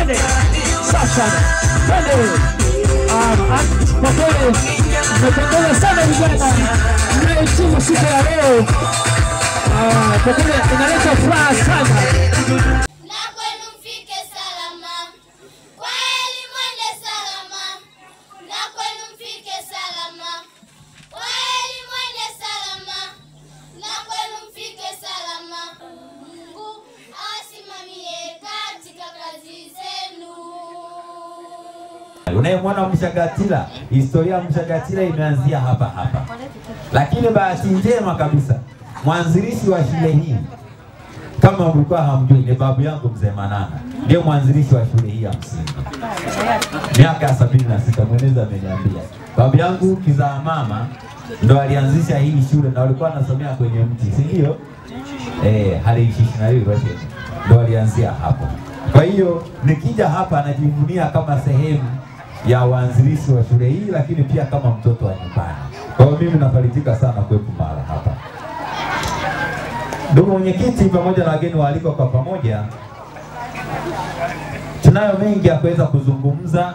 Twende sasa, twende. Kwa kweli nimependeza sana vijana mnayohitimu siku ya leo. Kwa kweli inaleta furaha sana. Na kwenu mfike salama, kwa heri mwende salama. Na kwenu mfike salama, kwa heri mwende salama. Na kwenu mfike salama. Mungu asimamie katika kazi zenu. Unayemwona Mshagatila, historia ya Mshagatila imeanzia hapa hapa. Lakini bahati njema kabisa, mwanzilishi wa shule hii, kama mlikuwa hamjui, ni babu yangu Mzee Manana, ndiye mwanzilishi wa shule hii ya msingi miaka ya 76. Mwenezi ameniambia babu yangu kizaa mama ndo alianzisha hii shule, na walikuwa wanasomea kwenye mti, si ndio? Ndo alianzia hapo. Kwa hiyo nikija hapa najivunia kama sehemu ya waanzilishi wa shule hii, lakini pia kama mtoto wa nyumbani. Kwa hiyo mimi nafarijika sana kuwepo mahala hapa. Ndugu mwenyekiti pamoja na wageni waalikwa, kwa pamoja tunayo mengi ya kuweza kuzungumza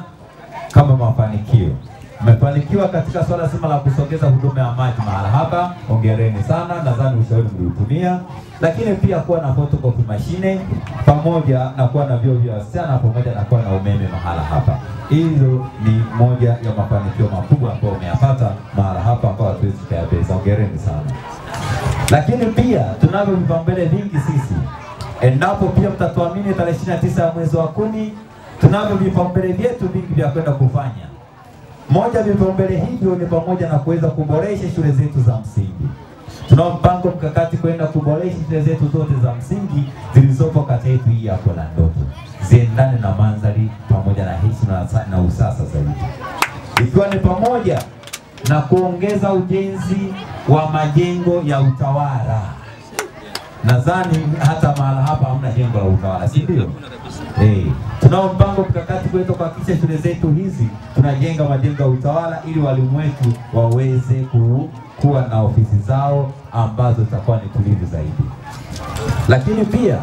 kama mafanikio. Mmefanikiwa katika swala zima la kusogeza huduma ya maji mahala hapa, hongereni sana, nadhani ushauri mliutumia. Lakini pia kuwa na photocopy machine pamoja na kuwa na vyoo vya wasichana pamoja na kuwa na umeme mahala hapa. Hizo ni moja ya mafanikio makubwa ambayo umeyapata mahala hapa ambayo hatuwezi kuyabeza. Hongereni sana. Lakini pia tunavyo vipaumbele vingi sisi. Endapo pia mtatuamini tarehe 29 ya mwezi wa 10, tunavyo vipaumbele vyetu vingi vya kwenda kufanya. Moja vipaumbele hivyo ni pamoja na kuweza kuboresha shule zetu za msingi. Tunao mpango mkakati kwenda kuboresha shule zetu zote za msingi zilizopo kata yetu hii ya Kolandoto, ziendane na mandhari pamoja na heshima na usasa zaidi, ikiwa ni pamoja na kuongeza ujenzi wa majengo ya utawala. Nadhani hata mahala hapa hamna jengo la utawala, si ndio? Tunao mpango mkakati kwetu kuhakikisha shule zetu hizi tunajenga majengo ya utawala ili walimu wetu waweze kuwa na ofisi zao ambazo zitakuwa ni tulivu zaidi. Lakini pia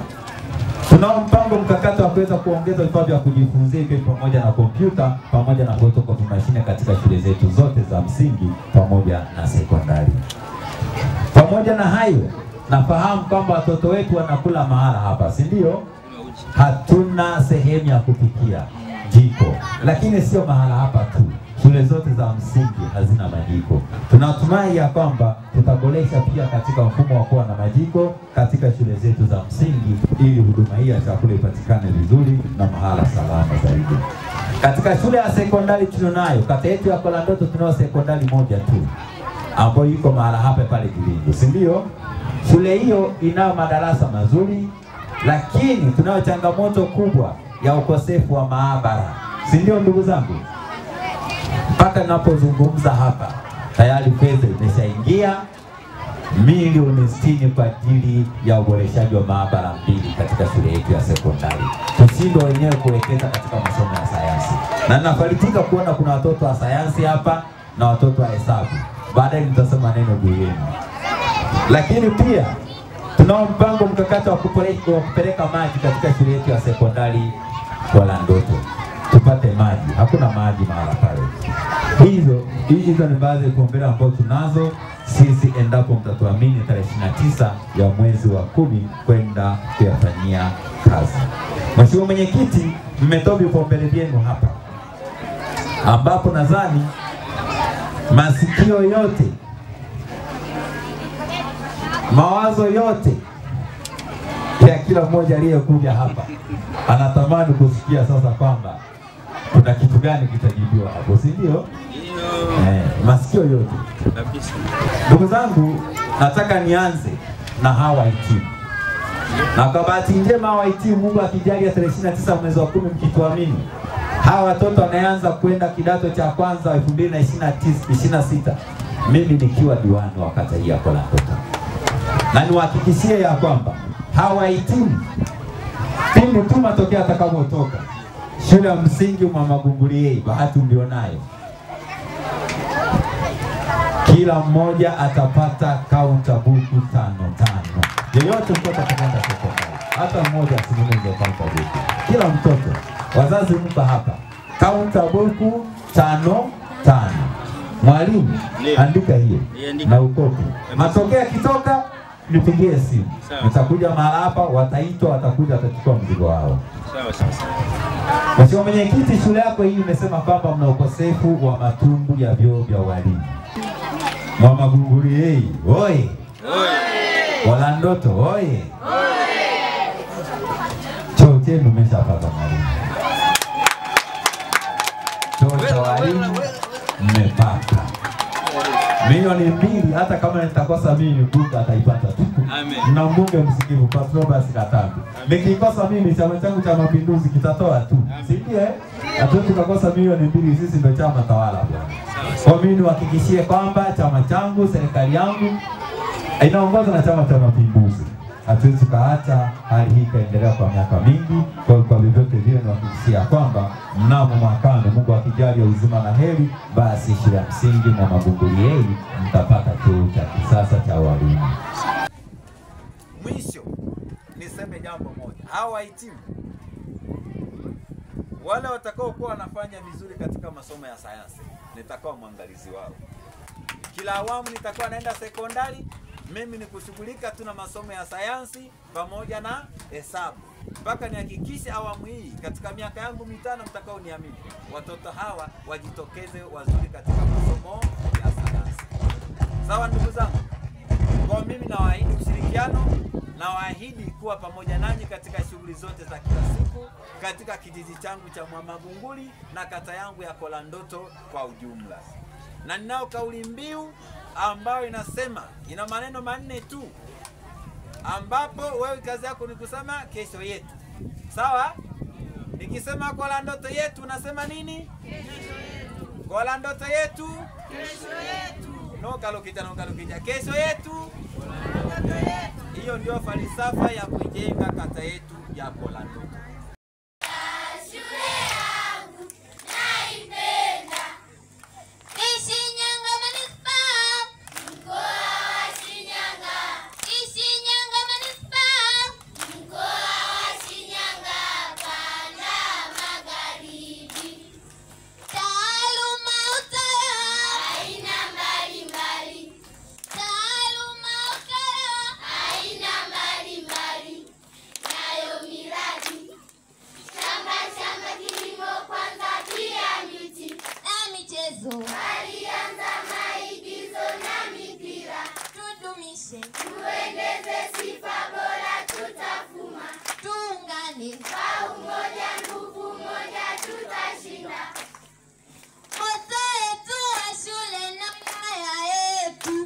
tunao mpango mkakati wa kuweza kuongeza vifaa vya kujifunzia ikiwa pamoja na kompyuta pamoja na photocopy machine katika shule zetu zote za msingi pamoja na sekondari. Pamoja na hayo, nafahamu kwamba watoto wetu wanakula mahala hapa, si ndio? Hatuna sehemu ya kupikia jiko. Lakini sio mahala hapa tu, shule zote za msingi hazina majiko. Tunatumai ya kwamba tutaboresha pia katika mfumo wa kuwa na majiko katika shule zetu za msingi ili huduma hii ya chakula ipatikane vizuri na mahala salama zaidi. Katika shule ya sekondari tunayo, kata yetu ya Kolandoto tunayo sekondari moja tu ambayo iko mahala hapa pale Gilingo, si ndio? Shule hiyo inayo madarasa mazuri, lakini tunayo changamoto kubwa ya ukosefu wa maabara, si ndio ndugu zangu? Mpaka ninapozungumza hapa tayari fedha imeshaingia milioni 60 kwa ajili ya uboreshaji wa maabara 2 katika shule yetu ya sekondari. Tushindwe wenyewe kuwekeza katika masomo ya sayansi. Na nafarijika kuona kuna watoto wa sayansi hapa na watoto wa hesabu. Baadaye nitasema neno juu yenu. Lakini pia tunao mpango mkakati wa kupeleka maji katika shule yetu ya sekondari Kolandoto. Tupate maji, hakuna maji mahala pale. Hizo ni baadhi ya vipaumbele ambazo tunazo sisi endapo mtatuamini tarehe 29 ya mwezi wa 10 kwenda kuyafanyia kazi. Mheshimiwa Mwenyekiti, mmetoa vipaumbele vyenu hapa, ambapo nadhani masikio yote, mawazo yote ya kila mmoja aliyekuja hapa anatamani kusikia sasa kwamba kuna kitu gani kitajibiwa hapo, si ndio? Masikio yote. Ndugu zangu, nataka nianze na hawa hitimu. Na kwa bahati njema hawa hitimu, Mungu akijalia tarehe 29 mwezi wa 10 mkituamini, hawa watoto wanaanza kwenda kidato cha kwanza 2026, mimi nikiwa diwani wa kata hii ya Kolandoto. Na niwahakikishie ya kwamba hawa hitimu pindi tu matokeo atakapotoka shule ya msingi Mwamagumbuli, bahati mlionayo, kila mmoja atapata counter book 5 5. Yeyote mtoto atakayeenda sekondari, hata mmoja asinunue counter book. Kila mtoto Wazazi mpa hapa. Kaunta boku 5 5. Mwalimu andika hiyo na ukopi. Matokeo yakitoka nipigie simu. Nitakuja mahali hapa, wataitwa, watakuja, watachukua mzigo wao. Sawa sawa. Mheshimiwa Mwenyekiti, shule yako hii imesema kwamba mna ukosefu wa matundu ya vyoo vya walimu. Mwamagunguli hei, oye. Kolandoto oye. Choo chenu mmeshapata mwalimu. Choo cha walimu mmepata. Milioni 2 hata kama nitakosa mimi mbunge ataipata tu. Amen. Na mbunge msikivu Patrobas Katambi. Nikikosa mimi chama changu cha Mapinduzi kitatoa tu. Si ndio eh? Hatuwezi tukakosa milioni 2, sisi ndio chama tawala bwana. Kwa mimi niwahakikishie kwamba chama changu, serikali yangu inaongozwa na Chama cha Mapinduzi. Hatuwezi tukaacha hali hii ikaendelea kwa miaka mingi. Kwa vyovyote vile niwahakikishia kwamba mnamo mwakani, Mungu akijalia uzima na heri, basi shule ya msingi Mwamagunguli mtapata chuo cha kisasa cha walimu. Mwisho niseme jambo moja, hawa wahitimu wale watakao kuwa wanafanya vizuri katika masomo ya sayansi, nitakuwa mwangalizi wao. Kila awamu nitakuwa naenda sekondari, mimi ni kushughulika tu na masomo ya sayansi pamoja na hesabu, mpaka nihakikishe awamu hii katika miaka yangu 5 mtakao niamini, watoto hawa wajitokeze wazuri katika masomo ya sayansi. Sawa ndugu zangu? Kwa mimi nawaahidi ushirikiano, nawaahidi kuwa pamoja nanyi katika shughuli zote za kila siku katika kijiji changu cha Mwamagunguli na kata yangu ya Kolandoto kwa ujumla. Na ninao kauli mbiu ambayo inasema, ina maneno 4 tu, ambapo wewe kazi yako ni kusema kesho yetu. Sawa? Nikisema Kolandoto yetu unasema nini? Kesho yetu. Kolandoto yetu? Kesho yetu. No kalokita, no kalokita. Kesho yetu. Kolandoto yetu. Hiyo ndio falsafa ya kujenga kata yetu ya Kolandoto. Shule yangu naipenda. Shinyanga Manispaa, mkoa wa Shinyanga. Shinyanga Manispaa, mkoa wa Shinyanga, kanda magharibi. Taaluma utolewa aina mbalimbali. Taaluma utolewa aina mbalimbali. Nayo miradi shamba shamba, kilimo kwanza, pia miti na michezo. Walianza maigizo na mipira. Tudumishe, tuendeze sifa bora, tutafuma. Tuungane kwa umoja, nguvu moja, tutashinda. Moto yetu wa shule na wilaya yetu.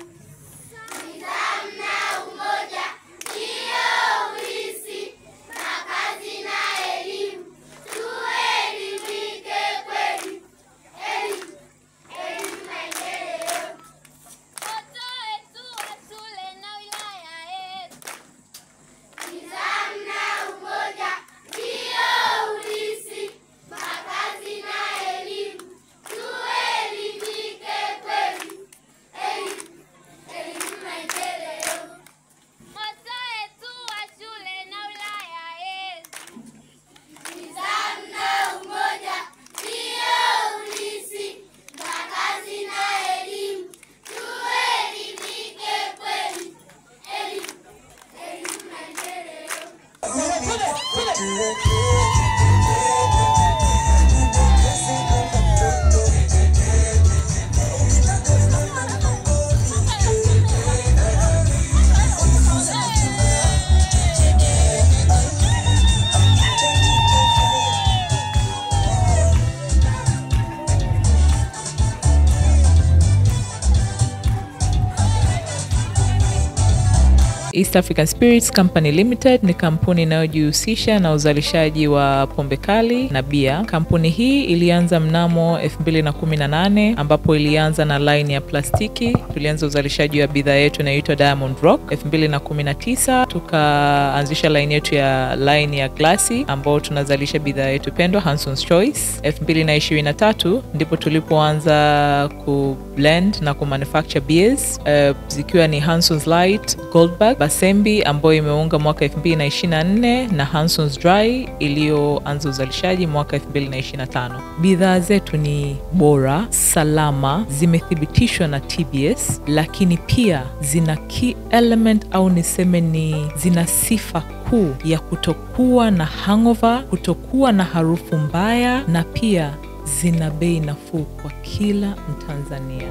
Nidhamu na umoja ndio urithi, makazi na elimu, tuelimike kweli. Elimu, elimu maendeleo. Moto yetu wa shule na wilaya yetu. Nidhamu na umoja ndio urithi, makazi na elimu, tuelimike kweli. Elimu, elimu maendeleo. Moto yetu wa shule na wilaya yetu. Nidhamu na umoja ndio urithi, makazi na elimu, tuelimike kweli. Elimu, elimu maendeleo. East African Spirits Company Limited ni kampuni inayojihusisha na uzalishaji wa pombe kali na bia. Kampuni hii ilianza mnamo 2018 ambapo ilianza na line ya plastiki. Tulianza uzalishaji wa bidhaa yetu inayoitwa Diamond Rock. 2019 tukaanzisha line yetu ya line ya glasi ambao tunazalisha bidhaa yetu pendwa Hanson's Choice. 2023 ndipo tulipoanza ku blend na ku manufacture beers, zikiwa ni Hanson's Light, Goldberg, Lasembi ambayo imeunga mwaka 2024 na Hanson's Dry iliyoanza uzalishaji mwaka 2025. Bidhaa zetu ni bora, salama, zimethibitishwa na TBS, lakini pia zina key element au niseme ni zina sifa kuu ya kutokuwa na hangover, kutokuwa na harufu mbaya, na pia zina bei nafuu kwa kila Mtanzania.